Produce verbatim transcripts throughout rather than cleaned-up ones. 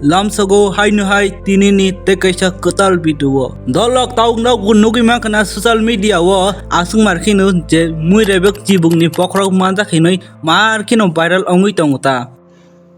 Lamsogo haino hai tinini tei kaisa kwtal video o. Dolok tabuk nokbo nugwi mankha na social media o aswk mar kheno je mui rebek chibukni bokhorok manjak hinwi mar kheno viral wngwi tongo ta.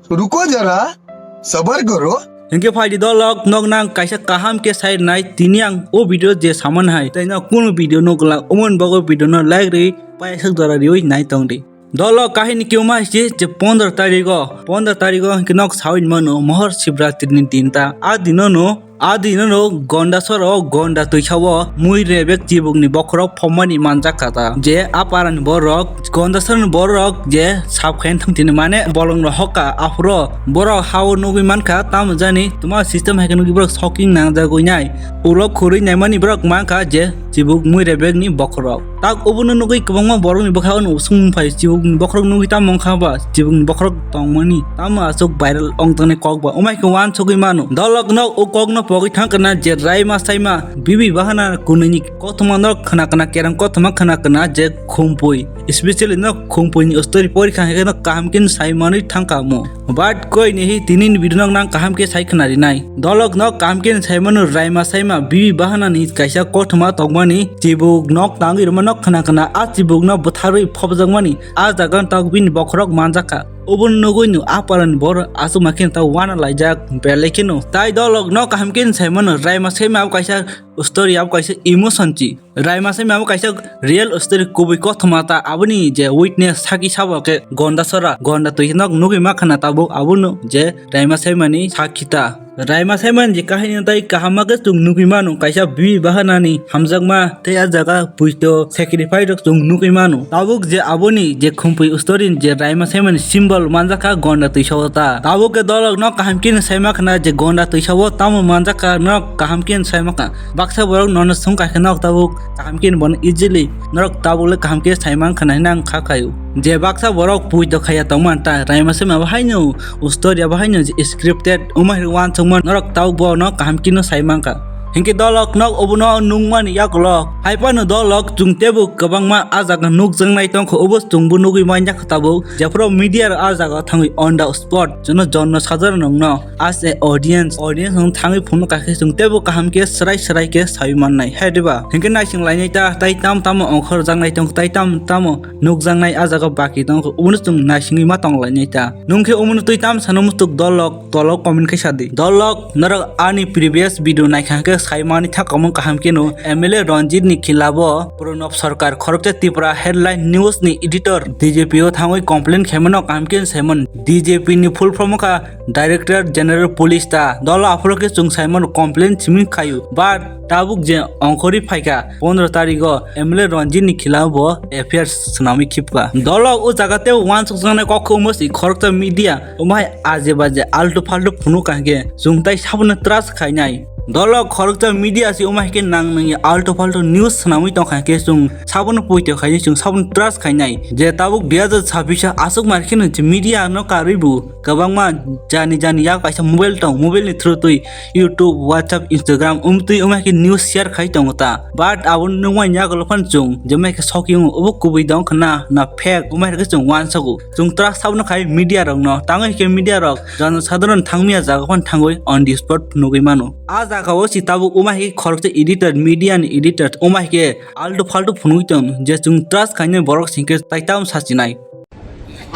Ruko jara, sabar karo. Hinkhe phaidi dolok, nok nang kaisa kaham khe sai rwnai, tini ang o video je saman hai, tei nok kunu video no glak, omon bogo video no like rwi, paisuk dora riwi nai tong di. Dolok kahini khe wngma hai se je pondro tarigo, pondro tarigo hinkhe nok sawi mano, mohor Shivratri ni din ta, a dino no, a dino no Gondasoro Gonda twisa o mui rebek chibukni bokhorok phomani manjak kha ta, je a parani borok Gondasoro borok je sab khain thang tini mane bolong no hokka aphuro borok hao nugwi mankha, tamo jani tuma system hai khe nugwi borok shocking nangjagwi nai. Ulo khurwi naimani borok mankha je chibuk mui rebek ni bokhorok. Tak obono nugwi kwbangma borok ni bwkha o sung phai chibuk ni bokhorok nugwi tamo wngkha ba chibuk ni bokhorok tongmani tamo aswk viral wng tongni kok ba wngmai khe wansugwi mano. Dolok no o kok no pogwi thang kana je raima saima bibi bahana kunui ni kothoma no khna kana kerang kothoma khna kana je khumpui, especially no khumpui ni story porikha hingke no kaham khe sai manwi thangkha mo. But koi ni hi tini ni video no nang kaham khe sai khna rinai. Dolok no kaham khe sai mano raima saima bibi bahana ni kaisa kothoma tongmani chibuk nok tangwi rwma nok khna khna a chibuk no bwtharwi phobjakmani a jaga no tabuk bini bokhorok manjakha. Obo nugwi no a parani borok aswk ma khe ta wana laijak belai kheno. Tai dolok no kaham khe sai mano raima saima abo kaisa story abo kaisa emotion chi. Raima saima abo kaisa real story kubui kothoma ta aboni je witness sakhi sabo khe Gondasora Gonda twi nok nugwi makhana tabuk abono je raima saimani sakhi ta. Raima saimani je kahini tai kaham ma khe chwng nugwi mano kaisa bibi bahanani hamjakma tei a jaga puito sacrifice rok chwng nugwi mano. Tabuk je aboni je khumpui story ni je raima saimani symbol manjakha Gonda twisa o ta. Tabuk khe dolok no kaham khe saima khana je Gonda twisa o tamo manjakha no kaham khe saima kha. Baksa borok nono swngkha khe nok tabuk kaham khe bono easily norok tabuk le kaham khe sai mankha hinwi ang kha khaio. Je baksa borok puito khaiya tongmani ta raima saima bo haino story abo haino je scripted wngma hinwi wansukmani norok tabuk bono kaham khe no sai mankha. Hinkhe dolok nok obono nungmani yakolok hai phano dolok chwng teibo kwbangma a jaga nukjaknai tongkha obo chwngbo nugwi manya kha tabuk jephuru media rok a jaga thangwi on the spot jono jonno sajaron rokno as a audience, audience no thangwi phunukha khe chwng teibo kaham khe swrai swrai khe sawi mannai, hai diba? Hinkhe naising lainai ta, tai tam tamo ongkhorjaknai tong, tai tam tamo nukjaknai a jaga baki tong, obono chwng naisingwi ma tong lainai ta. Nwng khe omono twi tam sano muchuk dolok, tolok comment khe sa di. Dolok, norok ani previous video naikha khe sai mani thak omo kaham khe no M L A Ranjit ni khilabo Pranab Sarkar khoroksa Tripura headline news ni editor D G P o thangwi complain khaimano kaham khe saimon. D G P ni full form kha Director General Police ta dolo aphuru khe chwng saimano complain simi khaio. But tabuk je ongkhorwi phaikha pondro tarigo M L A Ranjit ni khilabo F I R swnamwi khibkha. Dolo o jaga tei wansukjaknai kok khe omo si khoroksa media omo hai aje baje altu faltu phunuk kha hwnkhe chwng tai sabono trust khainai. Dolo khoroksa media si omo hai khe nang nangya altu faltu news swnamwi tongkha hwnkhe chwng sabono poito khainai, chwng sabono trust khainai. Je tabuk dui hazar chabbish aswk mar kheno je media no karwi bo kwbangma jani jani yak kaisa mobile tong, mobile ni through twi YouTube, WhatsApp, Instagram, umtwi umai khe news share khai tongo ta. But abo nungmani yagulo phano chwng jemai khe sokiyung obo kubui dong khna na fake, umai khe chwng wansago. Chwng trust abono khai media rokno, tangwi khe media rok jana sadharon thangmia jaga phano thangwi on the spot nugwi mano. A jaga o si tabuk umai khe khoroksa editor, media ni editor, umai khe altu faltu phunugwi tong je chwng trust khainai borok singkhe tai tam sachinai.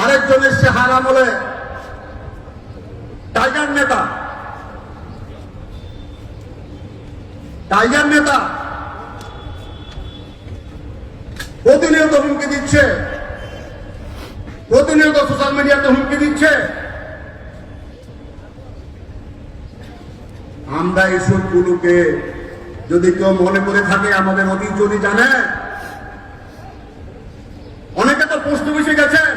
আরেকজন এসছে হার আমলে, টাইগার নেতা, টাইগার নেতা প্রতিনিয়ত হুমকি দিচ্ছে, প্রতিনিয়ত সোশ্যাল মিডিয়াতে হুমকি দিচ্ছে। আমরা এইসব গুলোকে যদি কেউ মনে করে থাকে, আমাদের অতীত যদি জানে, অনেকে তো পোস্ট অফিসে গেছেন।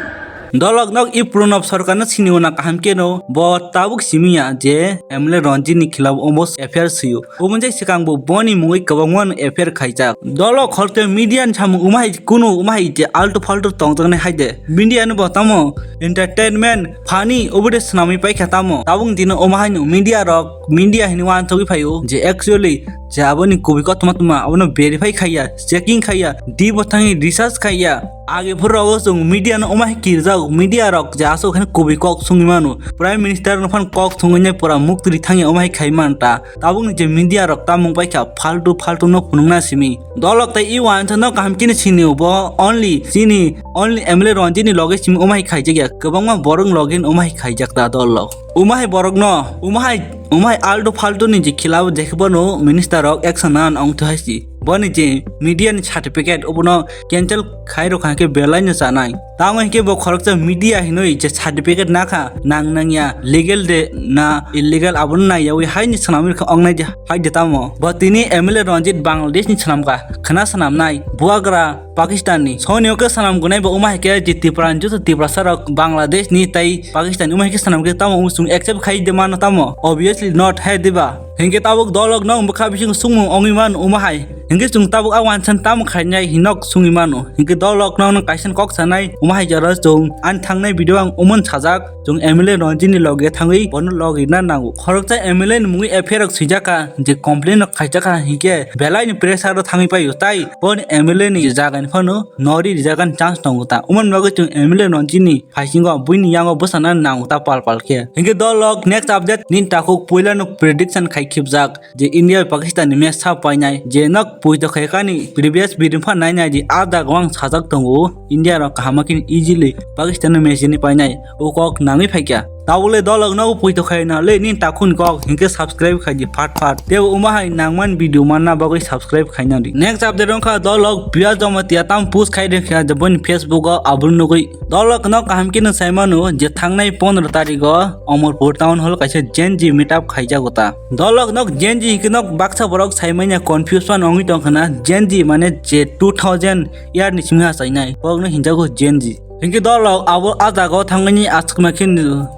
Dolok nok i Pranab Sarkar no sini wana kaham khe no bo tabuk simiya je M L A Ranjit ni khilabo omo F I R swiyo. Omo jai swkang bo boni mungwi kwbangma no F I R khaijak. Dolok khoroksa media ni samung umahai kunu umahai je altu faltu tongjaknai hai de. Media no bo tamo entertainment, funny, obo de swnamwi paikha tamo. Tabuk dino omo haino media rok, media hinwi wansugwi phaio je actually je aboni kubui kothoma tongma abono verify khaiya, checking khaiya, deep o thangwi research khaiya. Age phuru rogo chwng media no omo hai kirjak, media rok je aswk khe kubui kok sungwi mano. Prime Minister no phan kok sungwi nai pura muktri thangya omo hai khai man ta. Tabuk ni je media rok tamung pai kha faltu faltu no phunukna simi. Dolok tai i wansa no kaham chini sini bo only chini only M L A Ranjit ni loge simi omo hai khaijak ya. Kwbangma borok loge omo hai khaijak ta dolok. Omo hai borok no, omo hai, omo hai altu faltu ni je khilao je khe bono minister rok action na ong thai si. Boni je media ni certificate obono cancel khai rok kha khe belai no chanai. Tamo hinkhe bo khoroksa media hinoi je certificate nakha nang nangya legal de na illegal abono naiyawi haini swnamwi kha ong nai je hai de tamo. Bo tini M L A Ranjit Bangladesh ni swnamkha khna swnamnai buagra Pakistan ni. Soni o khe swnam gunai bo wngma hai khe je Tripura ni joto Tiprasa rok Bangladesh ni tai Pakistan ni wngma hai khe swnam khe tamo wng chwng accept khai de mano tamo? Obviously not hai diba? Hinkhe tabuk dolok no bwkha bising sungmung ongwi mano wngma hai. Hinkhe chwng tabuk a wansan tamo khainai hinok sungwi mano. Hinkhe dolok no kaisa kok sanai wngma hai jora chwng ani thangnai video ang umon sajak. Chwng M L A Ranjit ni loge thangwi bono logi na nango. Khoroksa M L A ni mungwi F I R rok swijak kha, je complain rok khaijak kha, hinkhe belai ni pressure o thangwi paio. Tai boni M L A ni jaga ni phano nori rijak ani chance tongo ta. Umon bagwi chwng M L A Ranjit ni phaisingo buini yango bwsana nango ta pal pal khe. Hinkhe dolok next update nini takhuk puila no prediction khai khibjak. Je India bai Pakistan ni match sa painai, je nok puito khaikani previous video pha nainai di a jaga ang sajak tongo, India rok kaham khe easily Pakistan no match ni painai, o kok nangwi phaikya. Tabule dolok nogo puito khaina le nini takhun kok hinkhe subscribe khai di phat phat. Tebo wngma hai nangman video manna bagwi subscribe khaina di. Next update wngkha dolok Priya Jamatia tam post khai rwkha je boni Facebook o abul nugwi. Dolok no kaham khe no sai mano je thangnai pondro tarigo Omorpur Town Hall kaisa Gen Z meetup khaijago ta. Dolok nok Gen Z hinkhe nok baksa borok saimanya confuse ongwi tongkhana, Gen Z mane je two thousand year ni simi achainai borokno hinjago Gen Z. Hinkhe dolok abo a jagao thangmani aswkma khe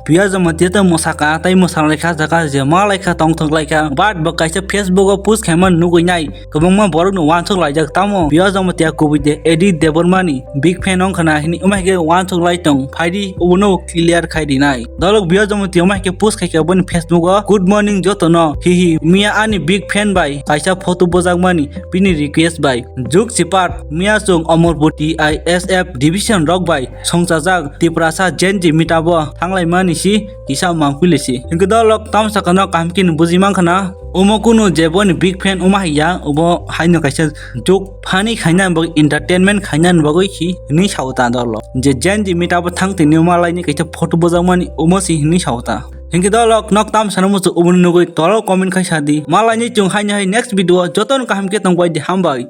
Priya Jamatia tei mwsaka tei mwsalaikha jaga je malaikha tongthok laikha, but bo kaisa Facebook o post khaimani nugwi nai. Kwbangma borokno uansuk laijak, tamo Priya Jamatia kubui de Adi Debbarma ni big fan wngkhana hini wngma khe uansuk lai tong, phaidi obono clear khai rinai. Dolok Priya Jamatia wngma khe post khaikha boni Facebook o, "Good morning jotono, hihi, miya ani big fan bai kaisa photo bojakmani, bini request bai. Juk chipat, miya chwng Omorpur T I S F division rok bai songchajak Tiprasa Gen Z meetup o thanglaimani si kisa mangpili si." Hinkhe dolok tamsakano kaham khe buji mankhana, omo kunu je boni big fan wngma hai ya, obo haino kaisa joke funny khaina bagwi, entertainment khaina bagwi si hinwi sao ta dolok. Je Gen Z meetup o thang tini malaini kaisa photo bojakmani omo si hinwi sao ta. Hinkhe dolok nok tamsano muchuk omo nugwi tolo comment khai sadi. Malaini chwng haino hai next video o jotono kaham khe tongbai di, hambai.